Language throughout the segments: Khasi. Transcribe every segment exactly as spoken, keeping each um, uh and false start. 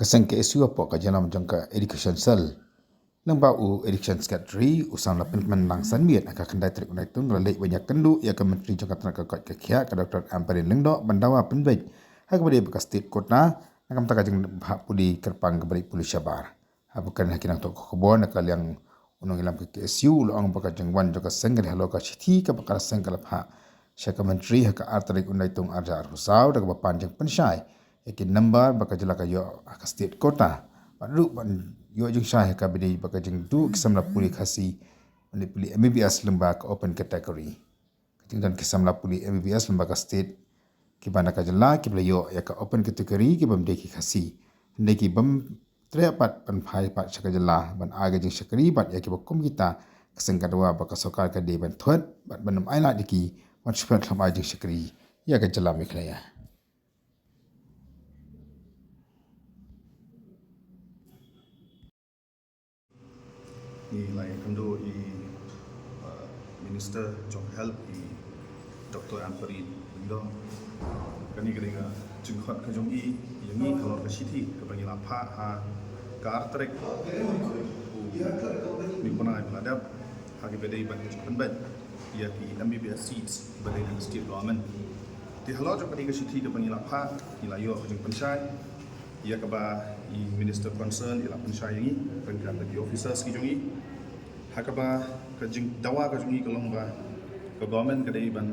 seng K S U hapoh ka jingïalam jong ka Education Cell. Lyngba u Education Secretary u samla Pynman Langsan Miet, ha ka khyndai tarik u Naitung, la leit ban ïakynduh ïa ka Myntri jong ka tnat ka koit ka khiah, ka Doctor Ampareen Lyngdoh, ban dawa pynbeit ha kaba ïadei bad ka state quota na ka bynta ka jingbha pule kyrpang kaba rit pule shabar. Haba kren ha ki nongthoh khubor na ka liang u nongïalam ka K S U u la ong ba ka jingwan jong ka seng ka dei halor ka shithi kaba ka seng ka la phah sha ka Myntri ha ka ar tarik u Naitung arhajar arphew saw, da kaba pan jingpynshai ïa ki number ba ka jylla ka ïoh ha ka state quota, bad ruh ban ïoh jingshai ha kaba ïadei bad ka jingduh ki samla pule Khasi ban leit pule M B B S lyngba ka open category. Ka jingdon ki samla pule M B B S lyngba ka state kiba na ka jylla kiba la ïoh ïa ka open category ki bym dei ki Khasi, hynrei ki bym treh pat ban phai pat sha ka jylla ban ai ka jingshakri bad ïa kiba kum kita, ka seng ka dawa ba ka sorkar ka dei ban thwet bad ban ym ailad ïa ki ban shu phet khlem ai jingshakri ïa ka jylla Meghalaya. Ngi la ïakynduh ïa i, uh, Minister jong Health, i Doctor Ampareen Lyngdoh. Kane ka dei ka jingkhot ka jong i ïa ngi halor ka shithi kaba ngi la phah ha ka ar tarik u Naitung ba la dep, ha kaba ïadei bad ka jingpynbeit ïa ki M B B S seats ba dei na ka state government. Te halor jong kane ka shithi kaba ngi la phah, ngi la ïoh ka jingpynshai ïa kaba i minister concern i la pynshai ïa ngi ryngkat bad ki officers ki jong i. Ha kaba ka jingdawa ka jong i ka long ba ka government ka dei ban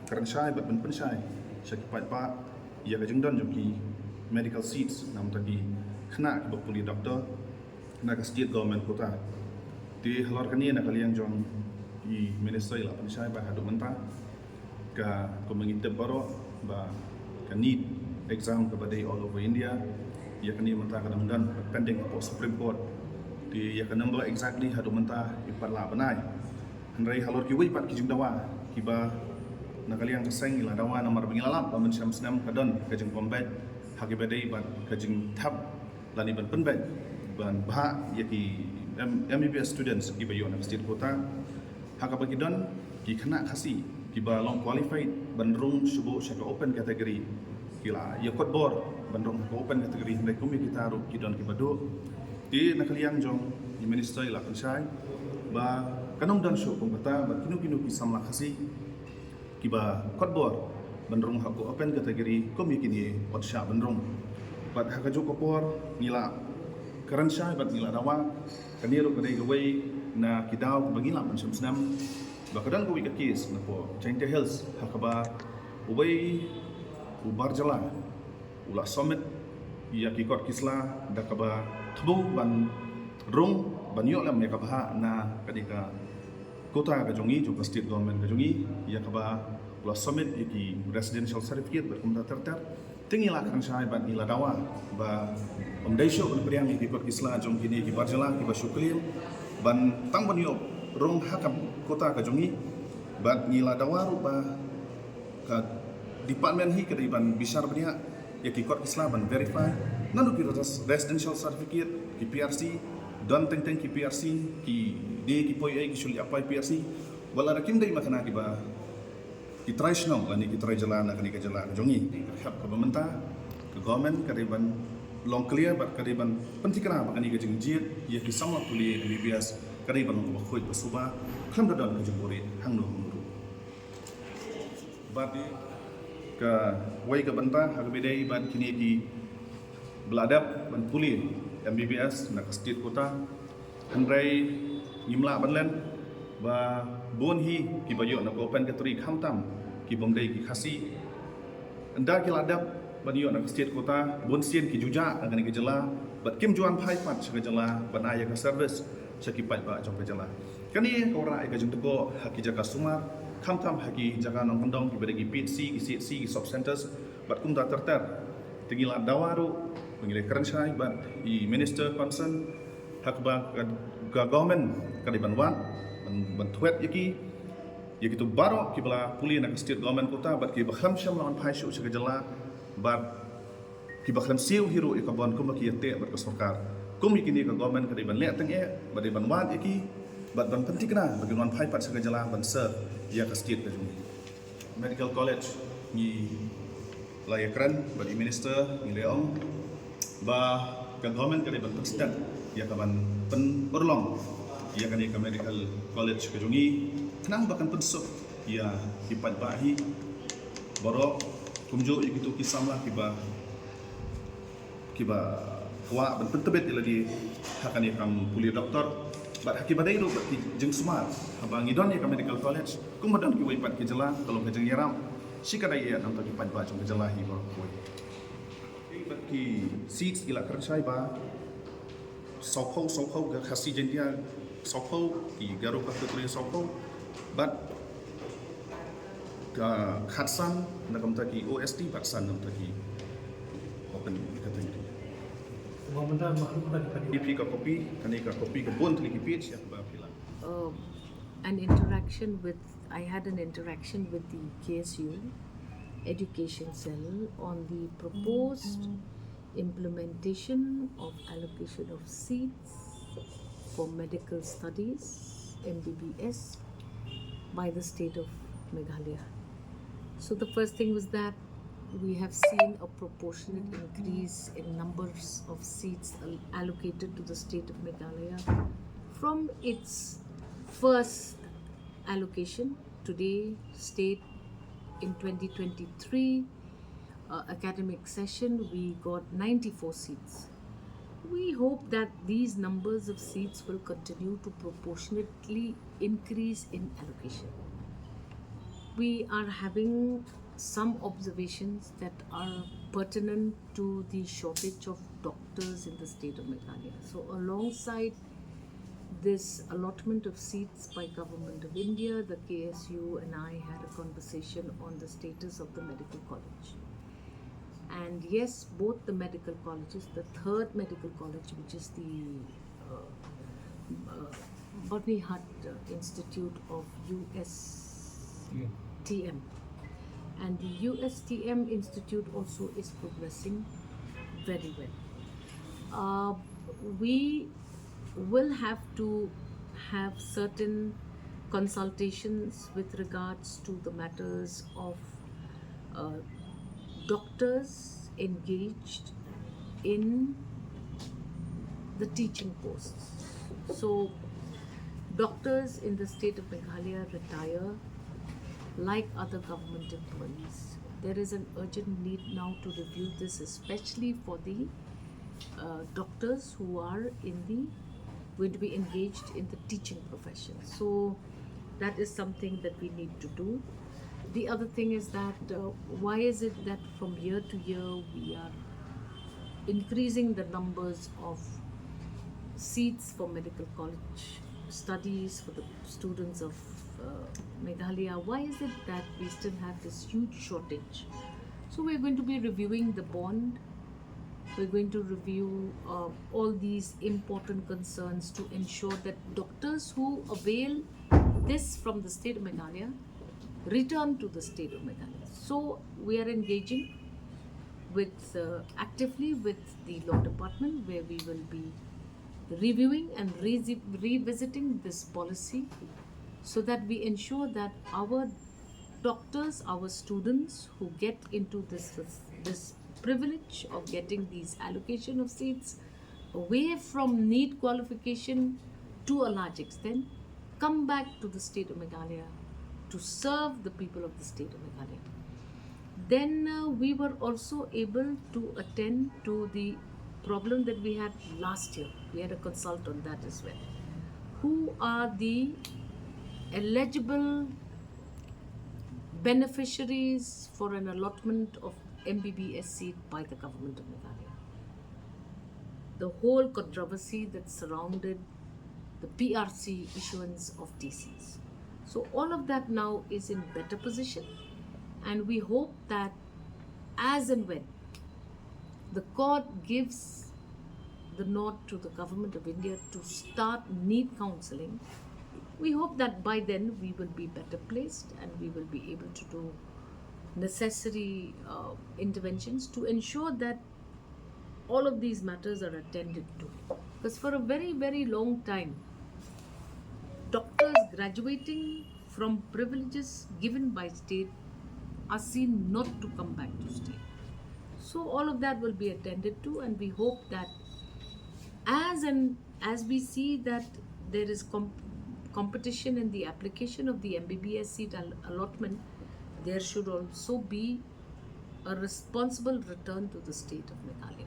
kren shai bad ban pynshai sha ki paidbah ïa ka jingdon jong ki medical seats, namar ki khynnah kiba pule doctor na ka state government quota. Te halor kane na ka liang jong i minister i la pynshai ba haduh mynta ka, kumba ngi tip baroh ba ka NEET exam kaba dei all over India, ïa kane mynta ka dang don pending hapoh Supreme Court. Te ïa ka number exactly haduh mynta i pat lah ban ai. Hynrei halor kiwei pat ki jingdawa kiba na ka liang ka seng i la dawa namar ba ngi la lap ba mynshem snem ka don ka jingbym beit ha kaba ïadei bad ka jingthep lane ban pynbeit ban bhah ïa ki M-, M B B S students kiba ïoh na ka state quota. Ha kaba ki don ki khynnah Khasi kiba long qualified ban rung shuh sha ka open category, ki la ïa kot bor ban rung ha ka open category, hynrei kum ïa kita ruh ki don kiba duh. Te na ka liang jong i minister i la pynshai ba kan ym don shuh kum kata, ba kino kino ki samla Khasi kiba kot bor ban rung ha ka open category kum ïa kine wat shah ban rung. Bad ha kajuh ka por ngi la kren shai bad ngi la dawa, kane ruh ka dei kawei na ki daw ba ngi la mynshem snem ba ka don kawei ka case napoh Jaiñtia Hills ha kaba uwei u bar jylla u la submit ïa ki kot ki sla da kaba thmu ban rung ban ïoh lem ïa ka bhah na kane ka quota ka jong i, jong ka state government ka jong i, ïa kaba u la submit ïa ki residential certificate bad kumta ter ter. Te ngi la kren shai bad ngi la dawa ba ym dei shuh ban pdiang ïa ki kot ki sla jong kine ki bar jylla kiba shu claim ban tang ban ïoh rung ha ka quota ka jong i. Bad ngi la dawa ruh ba ka department hi ka dei ban bishar bniah ïa ki kot ki sla ban verify naduh ki res-, residential certificate, ki P R C, don teng teng ki P R C, ki dei ki poi ei ki shu leit apply P R C. Wat la da kim dei ma kane kiba ki trai shnong lane ki trai jylla na kane ka jylla ka jong i. Ka hep kaba mynta ka government ka dei ban long clear bad ka dei ban pynthikna ba kane ka jingjied ïa ki samla pule M B B S ka dei ban long kaba khuid ba suba, khlem da don ka jingbuhrieh hangno hangno ruh. Bad kawei ka bynta ha kaba ïadei bad kine kiba la dep ban pule M B B S na ka state quota, hynrei ngim lah ban len ba bun hi kiba ïoh na ka open category khamtam ki bym dei ki Khasi. Ynda ki la dep ban ïoh na ka state quota, bun sien ki jujah na kane ka jylla bad kim ju wan phai pat sha ka jylla ban ai ïa ka service sha ki paidbah jong ka jylla. Kane ka wanrah ïa ka jingtyrkhong ha ki jaka sumar, khamtam ha ki jaka nongkyndong kiba dei ki P H C, ki C H C, ki sub centers bad kumta ter ter. Te ngi la dawa ruh, ngi la kren shai bad i minister concern ha kaba ka, ka government ka dei ban wad ban, ban thwet ïa ki, ïa kito baroh kiba la pule na ka state government quota bad kiba khlem shym la wan phai shuh sha ka jylla bad kiba khlem siew hi ruh ïa ka bond kumba ki ïateh bad ka sorkar. Kum ïa kine ka government ka dei ban leh tyngeh bad dei ban wad ïa ki bad ban pynthikna ba kin wan phai pat sha ka jylla ban serve ïa ka state ka jong ngi. Medical College ngi la ïakren bad i minister, ngi la ong ba Ka government ka dei ban pynstet ïa ka ban pynurlong ïa kane ka medical college ka jong ngi, khnang ba kan pynsuk ïa ki paidbah hi baroh, kumjuh ïa kito ki samla kiba kiba kwah ban pyntbit ïa lade ha kane ka kam pule doktor. Bad ha kiba dei ruh bad ki jingsumar haba ngi don ïa ka medical college, kumba don kiwei pat ki jylla, ka long ka jingïarap shi kaba ïa namta ki paidbah jong ka jylla hi baroh kawei. Bad ki seats ki la kren shai ba sawphew, sawphew ka Khasi Jaintia, sawphew ki Garo ka Khatri, sawphew bad ka khatsan na ka bynta ki O S T bad san na ka bynta ki open category. Wa manda mahluk ka di padi. Ïa phi ka copy, kane ka copy ka bun tylli ki page ïa kaba phi la. Uh, an interaction with, I had an interaction with the K S U Education Cell on the proposed implementation of allocation of seats for medical studies, M B B S, by the state of Meghalaya. So the first thing was that we have seen a proportionate increase in numbers of seats al-, allocated to the state of Meghalaya from its first allocation. Today, state in twenty twenty-three, uh, academic session, we got ninety-four seats. We hope that these numbers of seats will continue to proportionately increase in allocation. We are having some observations that are pertinent to the shortage of doctors in the state of Meghalaya. So, alongside this allotment of seats by Government of India, the K S U and I had a conversation on the status of the medical college. And yes, both the medical colleges, the third medical college, which is the uh, uh, Byrnihat, uh, Institute of U S T M, and the U S T M Institute also is progressing very well. Uh, we will have to have certain consultations with regards to the matters of uh, doctors engaged in the teaching posts. So, doctors in the state of Meghalaya retire like other government employees. There is an urgent need now to review this, especially for the uh, doctors who are in the going to be engaged in the teaching profession. So that is something that we need to do. The other thing is that, uh, why is it that from year to year we are increasing the numbers of seats for medical college studies for the students of uh, Meghalaya? Why is it that we still have this huge shortage? So we're going to be reviewing the bond. We're going to review uh, all these important concerns to ensure that doctors who avail this from the state of Meghalaya return to the state of Meghalaya. So we are engaging with uh, actively with the law department, where we will be reviewing and re- revisiting this policy so that we ensure that our doctors, our students who get into this this privilege of getting these allocation of seats away from NEET qualification to a large extent, come back to the state of Meghalaya to serve the people of the state of Meghalaya. Then uh, we were also able to attend to the problem that we had last year. We had a consult on that as well. Who are the eligible beneficiaries for an allotment of M B B S seat by the government of Meghalaya? The whole controversy that surrounded the P R C issuance of T Cs. So all of that now is in better position, and we hope that as and when the court gives the nod to the government of India to start NEET counseling, we hope that by then we will be better placed and we will be able to do necessary uh, interventions to ensure that all of these matters are attended to. Because for a very, very long time, doctors graduating from privileges given by state are seen not to come back to state. So all of that will be attended to, and we hope that as and as we see that there is comp- competition in the application of the M B B S seat al- allotment, there should also be a responsible return to the state of Meghalaya.